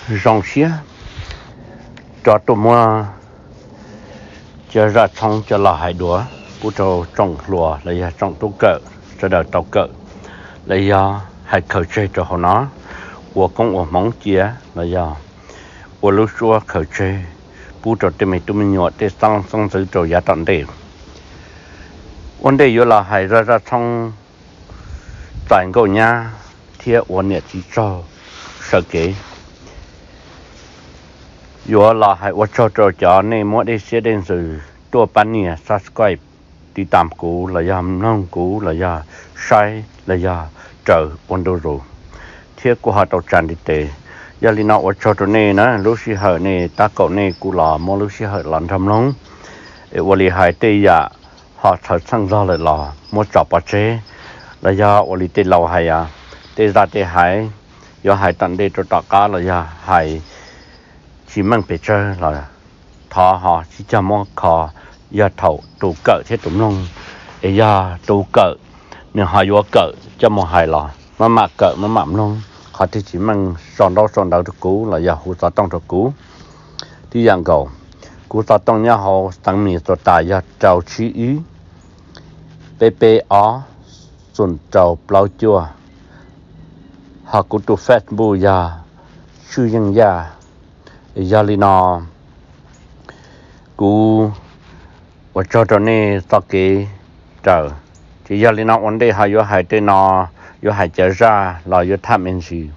Zoo siab rov tuaj muab cov zaj txhob coj los hais dua pub rau tsoom hluas los yog tsoom tub kawm sawv daws tau kawm, los yog hais khaws tseg rau hauv no, ua koob ua hmoov cia los yog ua lub suab khaws tseg pub rau tej me tub me nyuam tej xeeb xeeb ntxwv rau yav tom ntej. Ua ntej yuav los hais zaj zaj txhob txais nkauj nyab thiab ua niam txiv tsaug sawv kev, yuav los hais ua tsaug rau cov nej muab dej siab dej ntsws tuaj pab nias subscribe, tiv tam kuv los yog mloog kuv los yog saib los yog raws ua ntu zus, thiab kuv ho tau tsa ntiv tes. Yog li no ua tsaug rau nej na, lub sij hawm nej tab kaum nej kuv los muab lub sij hawm los nrog mloog, es ua li hais tej yam ho txhawv txheej zog lawm los muab tso pov tseg, los yog ua li tej laus hais, tej zaj tej hais yuav hais tom ntej rau tom qab los yog hais tsis meej pes tsawg los thov ho sib cog muab kho, yog thaum tus kawm thiab tus mloog, es yog tus kawm nws ho yuav kawm coj mus hais los maj mam kawm maj mam mloog, qhov twg tsis meej sau ntaub sau ntawv rau kuv los yog hu xov tooj rau kuv. Tib yam nkaus, kuv xov tooj nyob hauv xeev Minnesota yog rau tsib ib, peb peb ob, xoom rau plaub cuaj, ho kuv tus Facebook yog Tswj Yeej Yaj. Yog li no kuv ua tsaug rau nej txoj kev raws. Ces yog li no ua ntej ho yuav hais tej no, yuav hais cov zaj los yuav tham me ntsis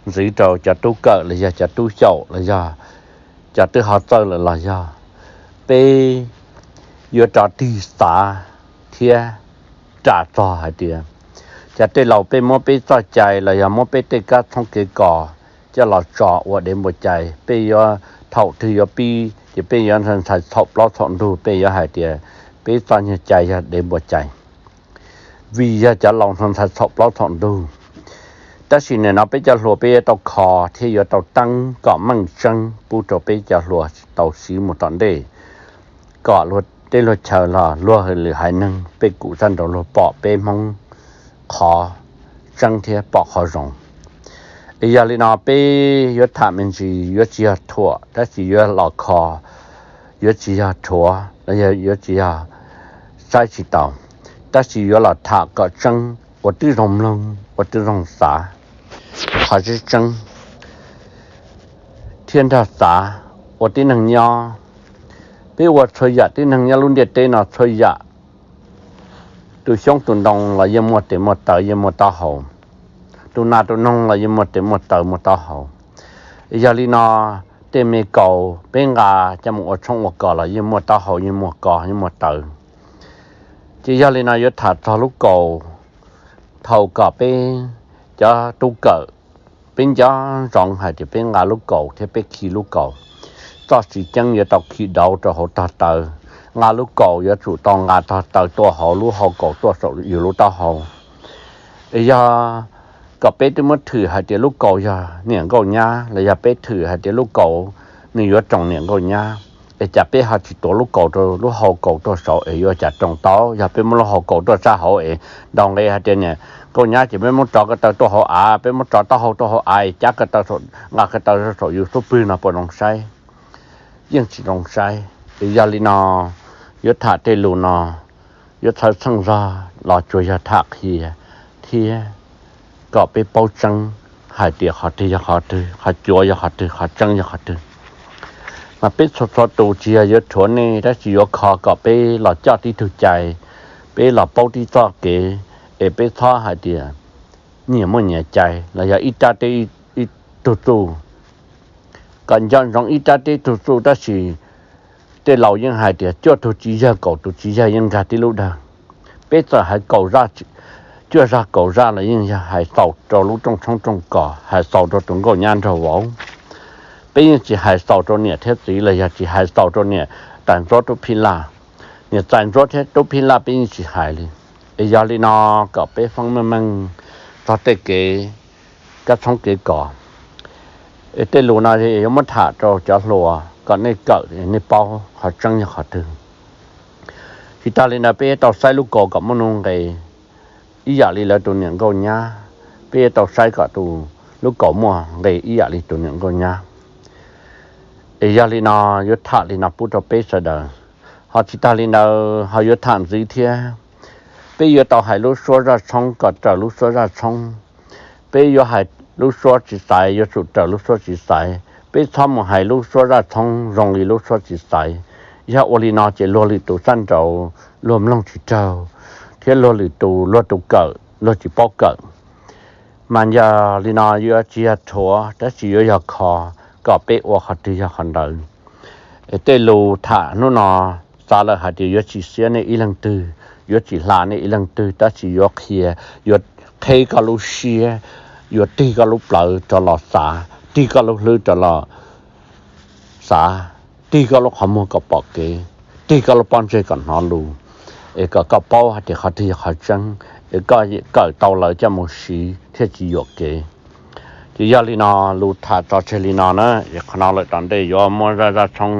ntxiv rau cov tub kawm los yog cov tub xyaum los yog cov twb ho txawj lawm los yog peb yuav rov tig xav thiab ras txog hais tias cov tej laus peb muab peb txoj cai los yog muab peb tej kab txhob kev kos coj los tso ua dev npua cai, peb yuav thaum twg yuav pib ces peb yuav ntxhais txhaum plaub txhaum ntug peb yuav hais tias peb txoj nyuag cai yog dev npua cai, vim yog cov laus ntxhais txhaum plaub txhaum ntug. Tab sis nim no peb cov hluas peb yuav tau kho thiab yuav tau teeb kom meej tseeb pub rau peb cov hluas tau siv mus tom ntej, kom luag teb luag chaw los luag lwm haiv neeg peb kuj sab nraud luag pom peb Hmoob qhov tseeb thiab pom qhov zoo. Es yog li no peb yuav tham me ntsis yuav tsis yog thuam tab sis yuav los kho, yuav tsis yog rhuav los yog yuav tsis yog saib tsis taus, tab sis yuav los tham kom tseeb ua tib zoo mloog ua tib zoo xav qhov tseeb tseeb thiab nrog xav ua tib neeg nyob. Peb ua txhua yam tib neeg nyob lub ntiaj teb no txhua yam, tus xyoob tus ntoo los yeej muaj tes muaj taw yeej muaj taub hau, tus nas tus noog los yeej muaj tes muaj taw muaj taub hau. Yog li no tej me kaus peb nqa coj mus ua tshoob ua kos los yeej muaj taub hau yeej muaj kos yeej muaj taw. Ces yog li no yuav tham txog lub kaus, thaum kom peb cov tub kawm, peb nco ntsoov hais tias peb nqa lub kaus thiab peb khi lub kaus, txoj siv ceeb yuav tau khi dauv rau hauv tog taw, nqa lub kaus yuav tsum tau nqa tog taw tuaj hauv lub hau kaus tuaj saum yus lub taub hau. Es yog kom peb twb muab thwm hais tias lub kaus yog niam nkauj nyab los yog peb thwm hais tias lub kaus nws yuav tsoo niam nkauj nyab, es cas peb ho tsis tuav lub kaus rau lub hau kaus tuaj saud es yuav cas tsoo tau? Yog peb muab lub hau kaus tuaj sab hauv es ntaus nqe hais tias niam nkauj nyab ces peb muab tso ko taw tuaj hauv av, peb muab tso taub hau tuaj hauv av es cab ko taw, nqa ko taw saum yus xub pwg no puas zoo saib? Yeej tsis zoo saib. Es yog li no yuav tham tej lus no yuav txhawv txheej zog los tsuas yog tham qhia thiab kom peb paub tseeb hais tias qhov twg yog qhov twg, qhov cuav yog qhov twg, qhov tseeb yog qhov twg. Mas peb txhua txhua tus tsis yog yuav rhuav nej tab sis yuav kho kom peb los coj tib tug cai, peb los paub tib txoj kev, es peb txhob hais tias nyias muaj nyias cai los yog ib rab teb ib tug txuj. Kom nco ntsoov ib rab teb tug txuj tab sis tej laus yeej hais tias cuaj tug tsis yawg kaum tus tsis yawg yeej nkag tib lub dawg. Peb txawm hais kaum zaj, cuaj zaj kaum zaj los yeej yog hais xaus rau lub rooj tshoob rooj kos, hais xaus rau tus nkauj nyab nraug vauv. Peb yeej tsis hais xaus rau niam thiab txiv los yog tsis hais xaus rau niam tais ntsuab tub phij laj. Niam tais ntsuab thiab tub phij laj peb yeej tsis hais li. Es yog li no kom peb feeb meej meej txog tej kev kab tshoob kev kos. Es tej lus no yuav muab tham rau cov hluas kom nej kawm nej paub qhov tseeb yog qhov twg. Tsis tas li ntawd peb yuav tau saib lub kaus kom muaj nuj nqes ib yam li lawv tus niam nkauj nyab, peb yuav tau saib kom tus lub kaus muaj nqe ib yam li tus niam nkauj nyab. Es yog li no, yuav tham li no pub rau peb sawv daws. Ho tsis tas li ntawd ho yuav tham ntxiv thiab. Peb yuav tau hais lub suab zaj tshoob kom raws lub suab zaj tshoob. Peb yuav hais lub suab tsis xaiv yuav tsum raws lub suab tsis xaiv. Peb txhob mus hais lub suab zaj tshoob zoo li lub suab tsis xaiv. Yog ua li no ces luag lwm tus sab nraud luag mloog tsis raug, thiab luag lwm tus luag tus kawm luag tsis paub kawm. Mas yog li no yuav tsis yog rhuav tab sis yuav yog kho kom peb ua qhov twg yog qhov ntawd. Tej lus tham hnub no xav lawm hais tias yuav tsis siab nej ib leeg twg, yuav tsis hla nej ib leeg twg, tab sis yuav qhia, yuav qheb koj lub siab, yuav tig koj lub plawv rov los xav, tig koj lub hlwb rov los xav, tig koj lub qhov muag kom pom kev, tig koj lub pob ntseg kom hnov lus, es kom koj paub hais tias qhov twg yog qhov tseeb, es koj kawm tau lawm coj mus siv thiaj tsis yuam kev. Ces yog li no, lus tham tso tseg li no na, es qhov no lawm tom ntej yuav muab zaj zaj tshoob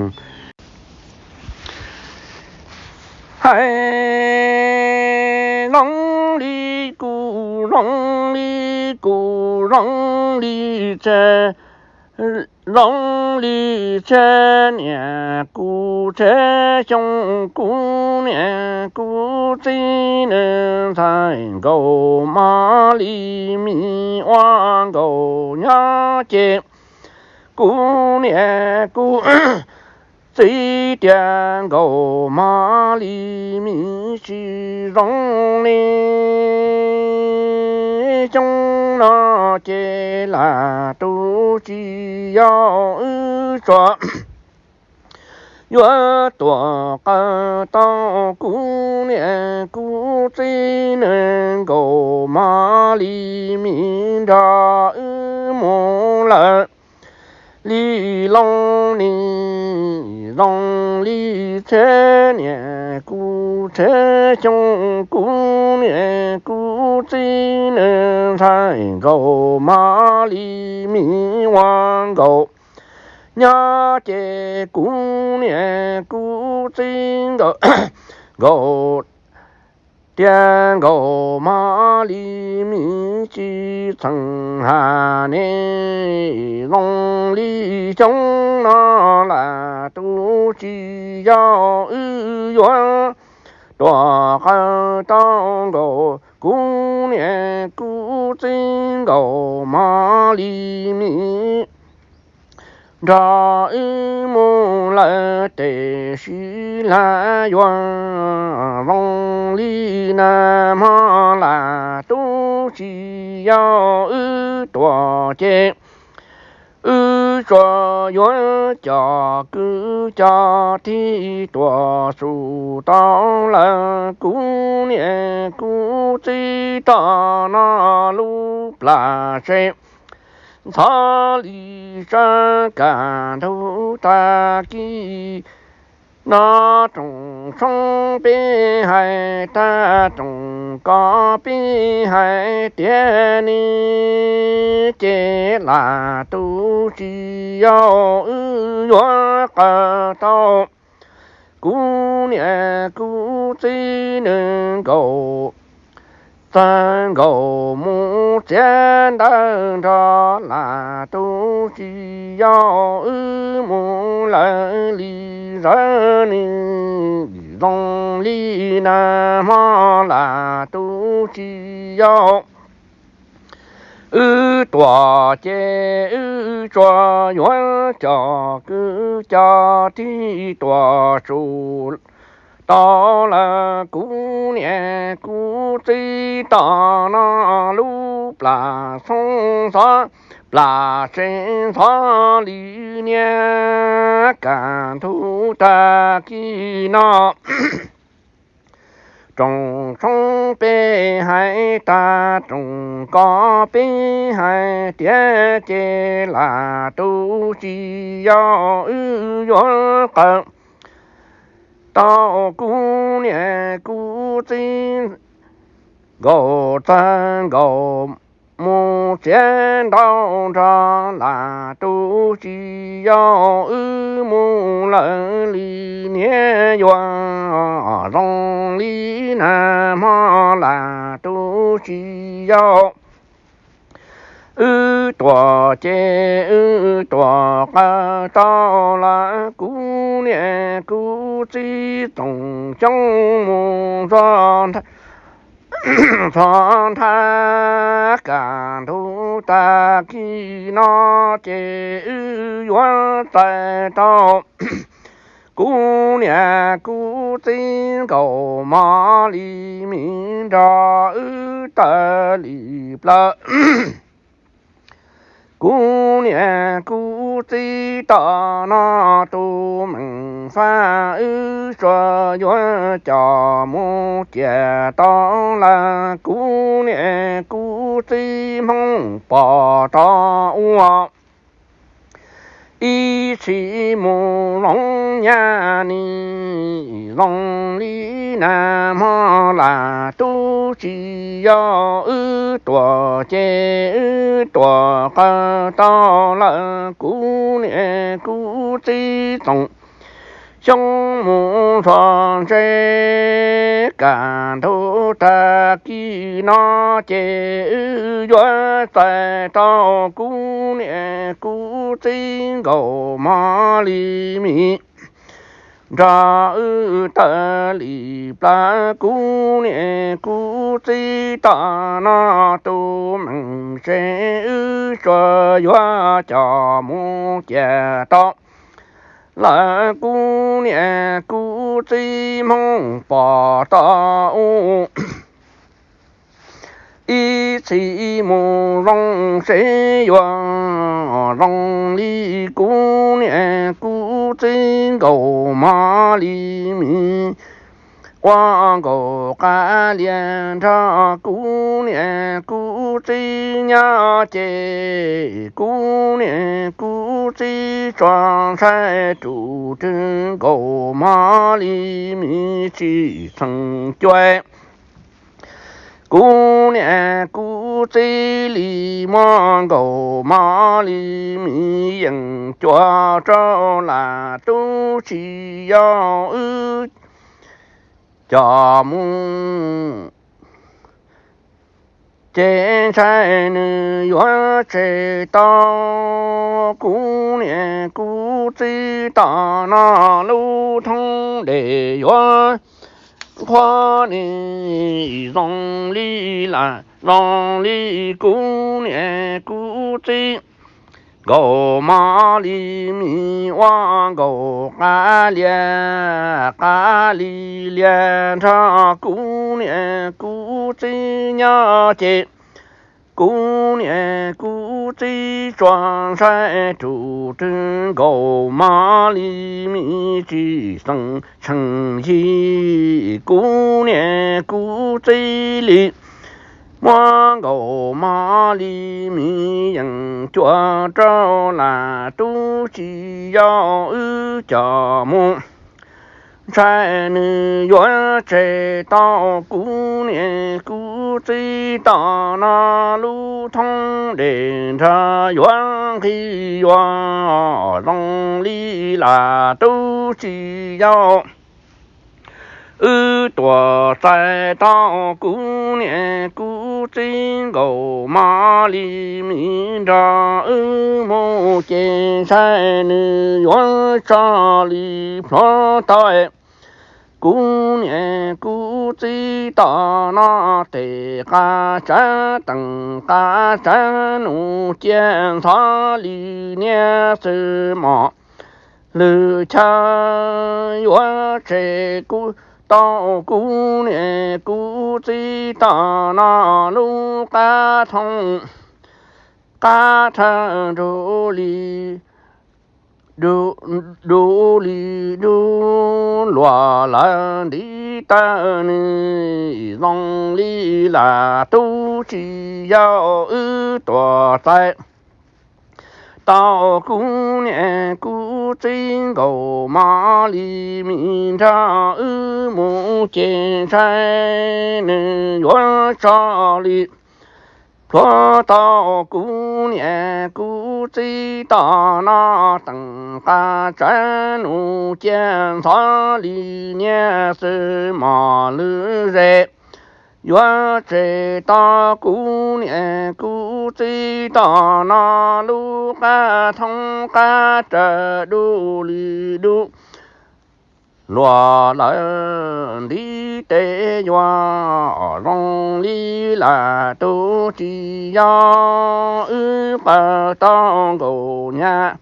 hais zoo li kuv, zoo li kuv, zoo li tsheb, zoo li tsheb niam kuv tsheb xyoob, kuv niam kuv txiv nws ntxhais nkaus mos li mis ua nkaus nyob ces kuv niam kuv txiv tias nkaus mos li mis tsis zoo li xyoob no ces lam tu tsis yog wb tsuas yuav tuam qawm tau kuv niam kuv txiv nws nkaus mos li mis nrog wb mus lawm. Li loo ni zoo li tsheb niam kuv tsheb xyoob, kuv niam kuv txiv nws ntxhais nkaus mos li mis ua nkaus nyob ces kuv niam kuv txiv nkaus nkaus tias nkaus mos li mis tsis txheem has ne, zoo li xyoob no lam tu tsis yog wb yuav tuam qawm tau nkaus kuv niam kuv txiv nkaus mos li mis nrog wb mus lawm, tiam sis lam yuav zoo li na hmo lam tu tsis yog wb tuam ces wb tsuas yuav cov kwv cov tij tuam tsum tau lawm. Kuv niam kuv txiv rov no lub plam se ntxhov li sab kam ntug tag kis no, rooj tshoob peb hais tag, rooj kos peb hais tiag ni, ces lam tu tsis yog wb yuav qawm tau kuv niam kuv txiv nws nkaus txawg nkaus mus txiav ntawv nrog lam tu tsis yog wb mus lawm li zawv ni, zoo li na hmo lam tu tsis yog wb tuam ces wb tsuas yuav cov kwv cov tij tuam tsum tau lawm. Kuv niam kuv txiv rov no lub plam xoob ntxhov, plam se ntxhov li niag kam ntug tag kis no. Rooj tshoob peb hais tag, rooj kos peb hais tiag, ces lam tu tsis yog wb yuav qawm tau kuv niam kuv txiv nkaus txawg nkaus mus txiav ntawv nrog lam tu tsis yog wb mus lawm li niag yuav zoo li na hmo lam tu tsis yog Wb tuam ces wb tuam qawm tau lawm, kuv niam kuv txiv txoom xyoob mus txog nthab kam ntug tag kis no ces wb yuav txais tau kuv niam kuv txiv nkaus mov li mis nrog wb tawm li plaws. Kuv niam kuv txiv tom no tus meem faj wb tsuas yuav coj mus ciam tau lawm, kuv niam kuv txiv Hmoob pom tau ua ib txhis mus zoo nyab ni zoo li nag hmo lam tub tsis yog wb tuam ces wb tuam qawm tau lawm, kuv niam kuv txiv txoom xyoob mus txog ntseb kam ntug tag kis no ces wb yuav txais tau kuv niam kuv txiv nkaus mov li mis nrog wb tawm li plaws, kuv niam kuv txiv tom no tus meem seb wb tsuas yuav coj mus ciam tau lawm, kuv niam kuv txiv Hmoob pom tau ua ib txhis mus zoo seb yuav zoo li kuv niam kuv txiv nkaus mov li mis ua nkaus qab lias nrog kuv niam kuv txiv nyob ces kuv niam kuv txiv tsuas ntshai tus twg nkaus mov li mis tsis txheem cuab. Kuv niam kuv txiv li muab nkaus mov li mis yeem cuab rau lam tub tsis yog wb coj mus ces ntshai nws yuav tseg tau kuv niam kuv txiv tom no lub thoob dej yuav qhuav ni zoo li lam zoo li kuv niam kuv txiv nkaus mov li mis ua nkaus qab lias qab li lias nrog kuv niam kuv txiv nyob ces kuv niam kuv txiv tsuas ntshai tus twg nkaus mov li mis tsis xeem tshee yig kuv niam kuv txiv li muab nkaus mov li mis yeem cuab rau lam tub tsis yog wb coj mus ntshai nws yuav tseg tau kuv niam kuv txiv tom no lub thoob dej nrog yuav nqhis yuav zoo li lam tub tsis yog wb tuam txais tau kuv niam kuv txiv nkaus mov li mis nrog wb mus ces ntshai nws yuav tso li plhuav tau kuv niam kuv txiv tom no tes qab tsav teem qab tsav nus cia ntxhov li niam xwb mos lwm chaw yuav tseg kuv tau kuv niam kuv txiv tom no lub qab thoob qab thawj nrug li dub li dub luam lawv ntiv tawm nws zoo li lam tub tsis yog wb tuam txais tau kuv niam kuv txiv nkaus mov li mis nrog wb mus ces ntshai nws yuav tso li plhuav tau kuv niam kuv txiv tom no teem qab tsav nus cia ntxhov li niam xwb mos lwm ze yuav tseg tau kuv niam kuv kuv txiv tom no lub qab thoob qab rawv du li dub. Luag lawv ntiv tes yuav zoo li lam tub tsis yog wb qaws tau nkaus nyab.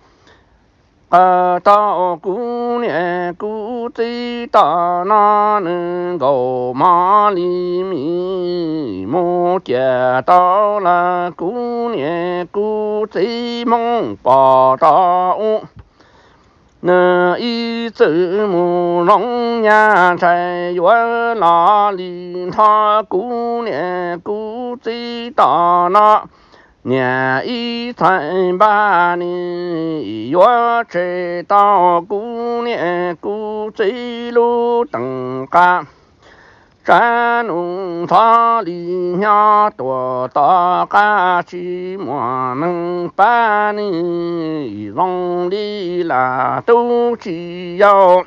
Qaws tau kuv niam kuv txiv tom no nws nkaus mov li mis mus ciam tau lawm kuv niam kuv txiv Hmoob pom tau ub. Nws ib txwm mus zoo nyab ntshai yuav los li nrho kuv niam kuv txiv tom no. Niam ib txhais npaj ni yuav tshem tau kuv niam kuv txiv lub teem qab. Tsav nus thov li nyob tuam tom qab tsis muaj neeg pab ni zoo li lam tub tsis yog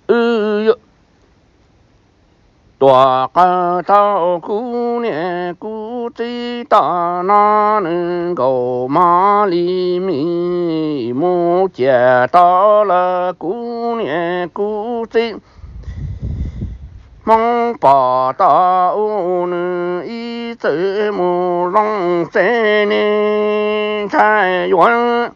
wb tuam qaws tau kuv niam kuv txiv tom no nws nkaus mov li mis mus ciam tau lawm kuv niam kuv txiv Hmoob pom tau ub. Nws ib txwm mus zoo xev ne ntshai yuav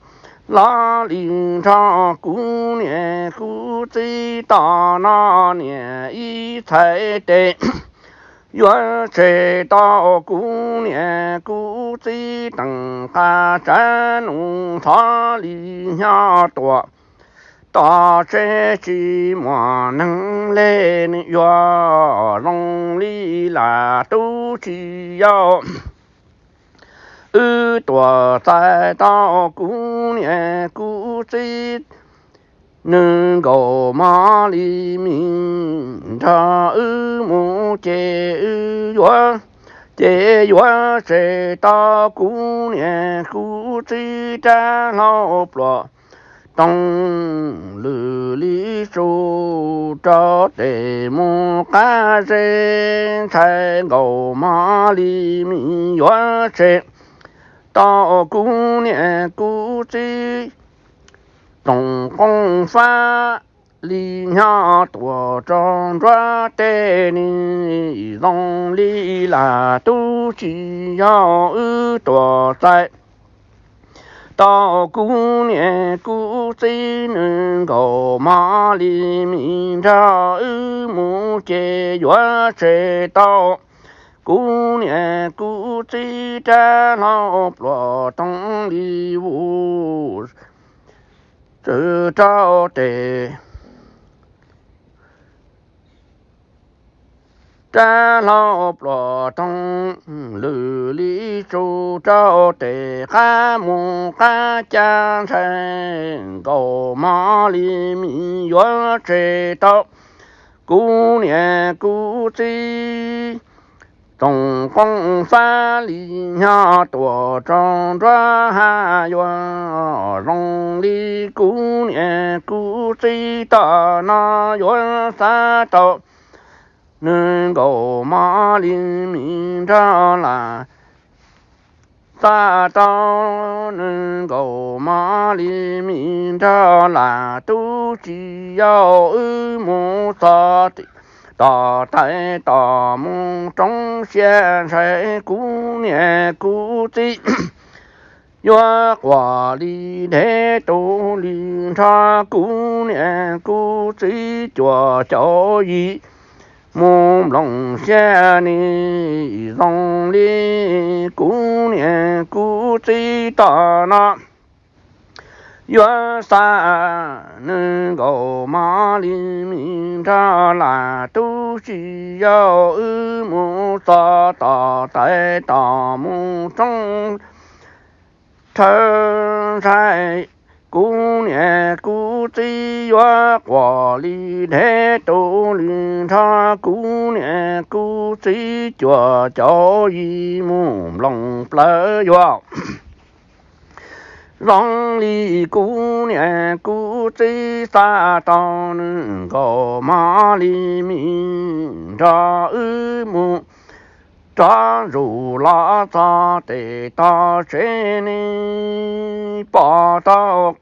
los li nrho kuv niam kuv txiv tom no. Niam ib txhais tes yuav tshem tau kuv niam kuv txiv teem qab. Tsav nus thov li nyob tuam tom tsev tsis muaj neeg li, yuav zoo li lam tub tsis yog wb tuam txais tau kuv niam kuv txiv. Nws nkaus mov li mis nrog wb mus ces wb yuav, ces yuav tshem tau kuv niam kuv txiv rab hlau pluas toog lwm li tsu rau tes mus qab zeb. Ntshai nkaus mov li mis yuav tshem tau kuv niam kuv txiv. Tsoom qoob fab li nyob tuam rau nruab teb ni zoo li lam tub tsis yog wb tuam txais tau kuv niam kuv txiv. Nws nkaus mov li mis nrog wb mus ces yuav tshem tau kuv niam kuv txiv rab hlau pluas toog li vus txwm rau tes. Rab hlau pluas toog lwm li tsu rau tes qab mus qab cab. Ntshai nkaus mov li mis yuav tshem tau kuv niam kuv txiv. Tsoom qoob fab li nyob tuam rau nruab hav yuav zoo li kuv niam kuv txiv tom no yuav xav tau. Nws nkaus mov li mis nrog lam xav tau, nws nkaus mov li mis nrog lam tub tsis yog wb mus txog tom tais tom mus roob siab. Ntshai kuv niam kuv txiv yuav quas li dhev tus li nrho kuv niam kuv txiv cuam caum yim mus nploos siab ni zoo li kuv niam kuv txiv tom no yuav xav. Nws nkaus mov li mis nrog lam tub tsis yog wb mus txog tom tais tom mus roob rhawv. Ntshai kuv niam kuv txiv yuav quas li dhev tus li nrho kuv niam kuv txiv cuam caum yim mus nploos plawv yuav zoo li kuv niam kuv txiv xav tau. Nws nkaus mov li mis nrog wb mus rov zus los txog tes tog tsev ne, pom tau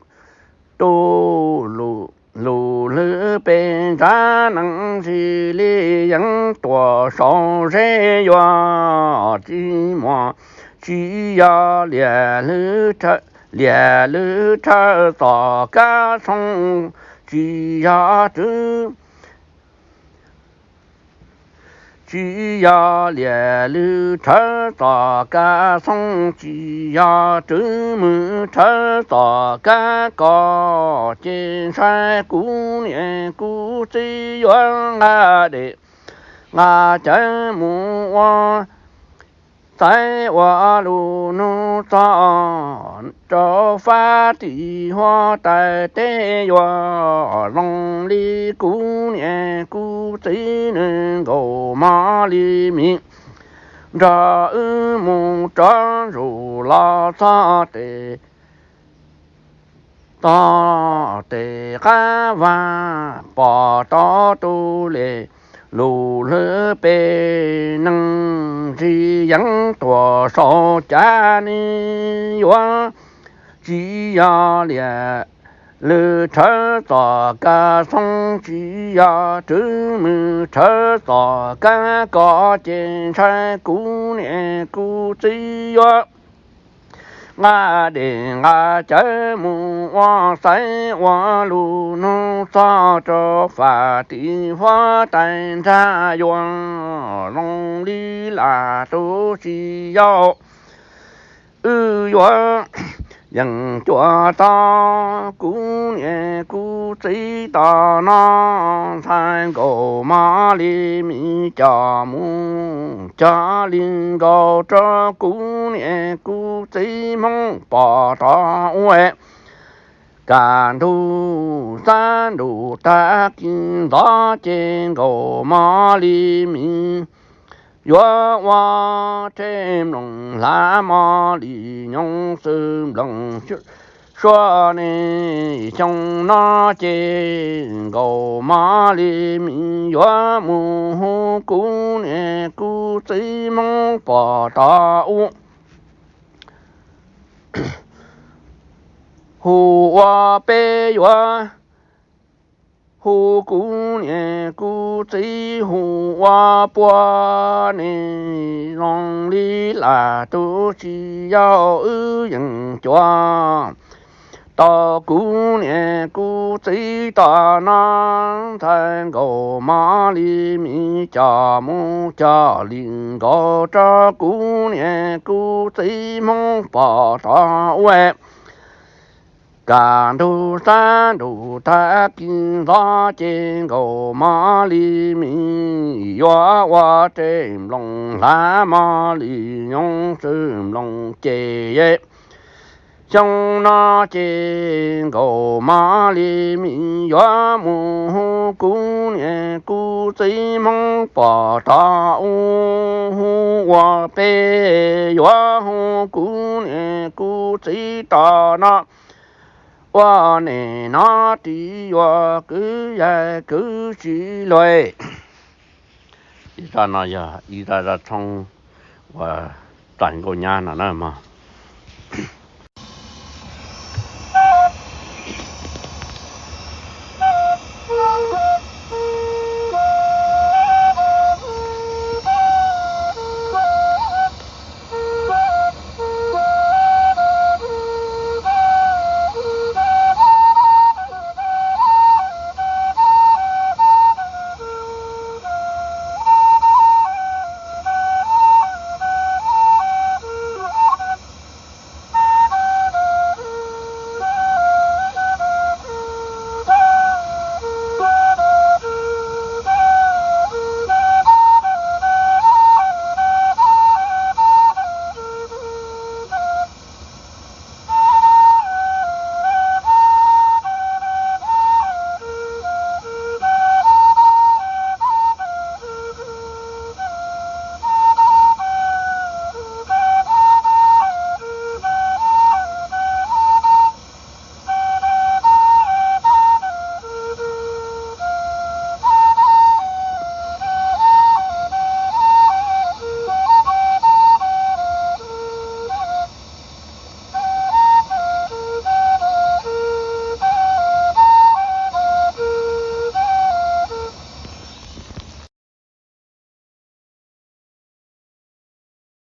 tus lus lwg pes ntsa nees ntsis li yeeb tuam saum zeb yuav tsis muaj, tsis yog liam lwg rhawv, liam lwg rhawv tom kab xoo, tsis yog twb tsis yog liam lwg rhawv tom kab xoo, tsis yog twb mus rhawv tom kab kos, ces ntshai kuv niam kuv txiv yuav nqa dej nqa cawv mus ua txaiv ua lus nug txog rau fab tim huab tais teb, yuav zoo li kuv niam kuv txiv nws nkaus mov li mis nrog wb mus rov zus los txog tes tog tes qab vag, pom tau tus lus lwg pes nees ntsis yeeb tuam saum cav ne, yuav tsis yog liam lwg rhawv tom kab xoo, tsis yog twb mus rhawv tom kab kos, ces ntshai kuv niam kuv txiv yuav nqa dej nqa cawv mus ua txaiv ua lus nug txog rau fab tim huab tais nrag, yuav zoo li lam tus tsis yau. Wb yuav yeem cuam tau kuv niam kuv txiv tom no, ntxhais nkaus mov li mis coj mus coj li nkaus rau kuv niam kuv txiv Hmoob pom tod ua. Kaj ntug xab ntuj tag kis ntxov ces nkaus mov li mis yuav ua rhe nploos hlav mov li nyoos xwb nploos suab ne. Xyoo no ces nkaus mov li mis yuav mus hu kuv niam kuv txiv Hmoob pom tod ua. Hu ua peb yuav hu kuv niam kuv txiv hu ua pua ne, zoo li lam tus tsis yau. Wb yeem cuam tau kuv niam kuv txiv tom no, ntxhais nkaus mov li mis coj mus coj li nkaus rau kuv niam kuv txiv Hmoob pom tod ua. Kaj ntug xab ntuj tag kis ntxov ces nkaus mov li mis yuav ua rhe nploos hlav mov li nyoos xwb nploos ces. Xyoo no ces nkaus mov li mis yuav mus hu kuv niam kuv txiv Hmoob pom tod ua. Hu ua peb yuav hu kuv niam kuv txiv tom no ua. Nim no ris yuav kwv yaig kwv tsis luag. Ib zaj no yog ib zaj zaj tshoob uas txais nkauj nyab no na mog.